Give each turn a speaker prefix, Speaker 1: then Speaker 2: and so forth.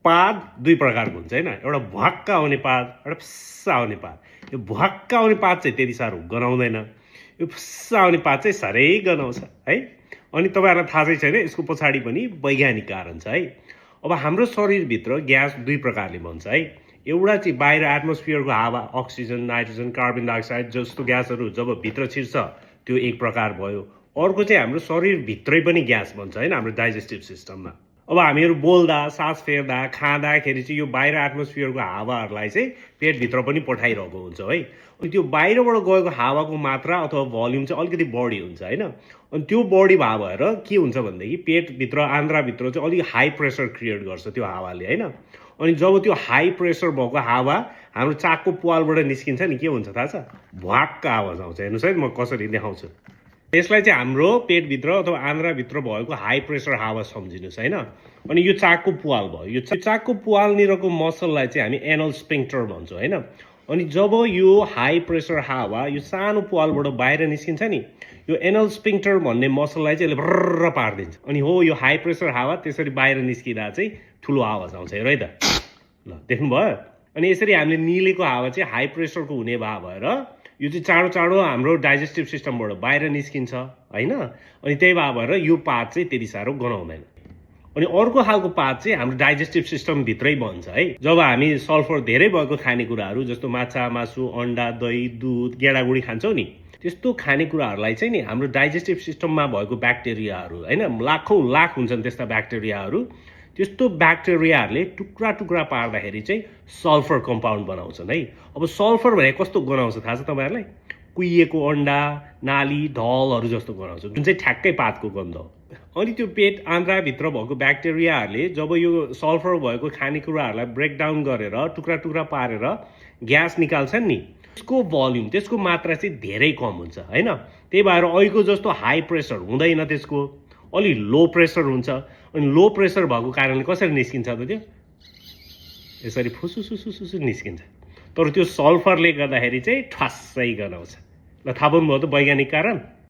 Speaker 1: पाद दुई प्रकारको हुन्छ हैन, एउटा भ्वाक्क आउने पाद, एउटा फस्स आउने पाद। यो भ्वाक्क आउने पाद चाहिँ त्यति साह्रो गनाउँदैन, यो फस्स आउने पाद चाहिँ साह्रै गनाउँछ है। अनि तपाईँहरूलाई थाहा चाहिँ छैन, यसको पछाडि पनि वैज्ञानिक कारण छ है। अब हाम्रो शरीरभित्र ग्यास दुई प्रकारले बन्छ है। एउटा चाहिँ बाहिर एटमोस्फियरको हावा, अक्सिजन, नाइट्रोजन, कार्बन डाइअक्साइड जस्तो ग्यासहरू जब भित्र छिर्छ त्यो एक प्रकार भयो। अर्को चाहिँ हाम्रो शरीरभित्रै पनि ग्यास बन्छ हैन, हाम्रो डाइजेस्टिभ सिस्टममा। अब हामीहरू बोल्दा, सास फेर्दा, खाँदाखेरि चाहिँ यो बाहिर एटमोस्फियरको हावाहरूलाई चाहिँ पेटभित्र पनि पठाइरहेको हुन्छ है। अनि त्यो बाहिरबाट गएको हावाको मात्रा अथवा भोल्युम चाहिँ अलिकति बढी हुन्छ हैन। अनि त्यो बढी भएर के हुन्छ भनेदेखि पेटभित्र, आन्द्राभित्र चाहिँ अलिक हाई प्रेसर क्रिएट गर्छ त्यो हावाले हैन। अनि जब त्यो हाई प्रेसर भएको हावा हाम्रो चाकको प्वालबाट निस्किन्छ नि, के हुन्छ थाहा छ? भ्वाक्क आवाज आउँछ। हेर्नुहोस् है, म कसरी देखाउँछु। यसलाई चाहिँ हाम्रो पेटभित्र अथवा आन्द्राभित्र भएको हाई प्रेसर हावा सम्झिनुहोस् हैन। अनि यो चाकको प्वाल भयो। यो चाकको प्वालनिरको मसललाई चाहिँ हामी एनल स्फिन्क्टर भन्छौँ हैन। अनि जब यो हाई प्रेसर हावा यो सानो प्वालबाट बाहिर निस्किन्छ नि, यो एनल स्फिन्क्टर भन्ने मसललाई चाहिँ यसले भर्र पारिदिन्छ। अनि हो यो हाई प्रेसर हावा त्यसरी बाहिर निस्किँदा चाहिँ ठुलो आवाज आउँछ। हेर है त, ल देख्नुभयो। अनि यसरी हामीले निलेको हावा चाहिँ हाई प्रेसरको हुने भएर यो चाहिँ चाँडो चाँडो हाम्रो डाइजेस्टिभ सिस्टमबाट बाहिर निस्किन्छ हैन। अनि त्यही भएर यो पाद चाहिँ त्यति साह्रो गनाउँदैन। अनि अर्को खालको पाद चाहिँ हाम्रो डाइजेस्टिभ सिस्टम भित्रै बन्छ है। जब हामी सल्फर धेरै भएको खानेकुराहरू जस्तो माछा, मासु, अन्डा, दही, दुध, गेडागुडी खान्छौँ नि, त्यस्तो खानेकुराहरूलाई चाहिँ नि हाम्रो डाइजेस्टिभ सिस्टममा भएको ब्याक्टेरियाहरू हैन, लाखौँ लाख हुन्छन् त्यस्ता ब्याक्टेरियाहरू। त्यस्तो ब्याक्टेरियाहरूले टुक्रा टुक्रा पार्दाखेरि चाहिँ सल्फर कम्पाउन्ड बनाउँछन् है। अब सल्फर भने कस्तो गनाउँछ थाहा छ तपाईँहरूलाई? कुहिएको अन्डा, नाली, ढलहरू जस्तो गनाउँछ, जुन चाहिँ ठ्याक्कै पातको गन्ध हो। अनि त्यो पेट आन्द्राभित्र भएको ब्याक्टेरियाहरूले जब यो सल्फर भएको खानेकुराहरूलाई ब्रेकडाउन गरेर टुक्रा टुक्रा पारेर ग्यास निकाल्छन् नि, त्यसको भोल्युम, त्यसको मात्रा चाहिँ धेरै कम हुन्छ हैन। त्यही भएर अहिलेको जस्तो हाई प्रेसर हुँदैन, त्यसको अलि लो प्रेसर हुन्छ। अनि लो प्रेसर भएको कारणले कसरी निस्किन्छ त? त्यो यसरी फुसुसुसुसु निस्किन्छ। तर त्यो सल्फरले गर्दाखेरि चाहिँ ठस्सै गनाउँछ। ल थाहा पाउनुभयो त वैज्ञानिक कारण?